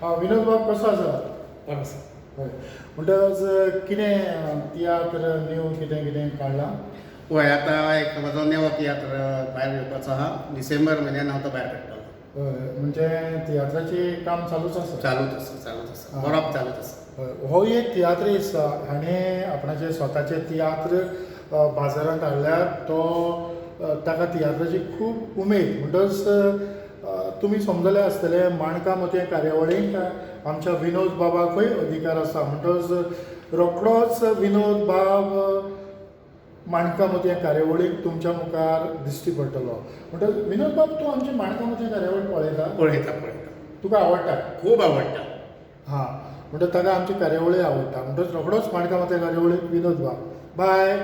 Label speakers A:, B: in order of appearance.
A: हा, विनोद बाब कसो आसा?
B: बरो आसा.
A: हय, म्हणटकच कितें तियात्र न्यू कितें कितें काडलां?
B: वय, आतां एक म्हजो नवो तियात्र भायर येवपाचो आहा. डिसेंबर म्हयन्यान हांव तो भायर काडटलो.
A: हय, म्हणजे तियात्राचें काम चालूच आसा?
B: चालूच आसा, चालूच आसा.
A: आं.
B: बरोवप चालूच आसा.
A: हय, हो एक तियात्रीस्त हाणें आपणाचे स्वताचे तियात्र बाजारांत हाडल्यात. तो ताका तियात्राची खूब उमेद. म्हणटच तुमी समजले आसतले, माणकां मोतयां कार्यावळीक आमच्या विनोद बाबाकूय अधिकार आसा. म्हणटच रोखडोच विनोद बाब माणकां मोतयां कार्यावळीक तुमच्या मुखार दिश्टी पडटलो. म्हणटच विनोद बाब, तूं आमची माणकां मोतयां कार्यावळ पळयता?
B: पळयता, पळयता.
A: तुका आवडटा?
B: खूब आवडटा.
A: हां, म्हणटच ताका आमची कार्यावळी आवडटा. म्हणटच रोखडोच माणकां मोतयां कार्यावळीक विनोद बाब. बाय.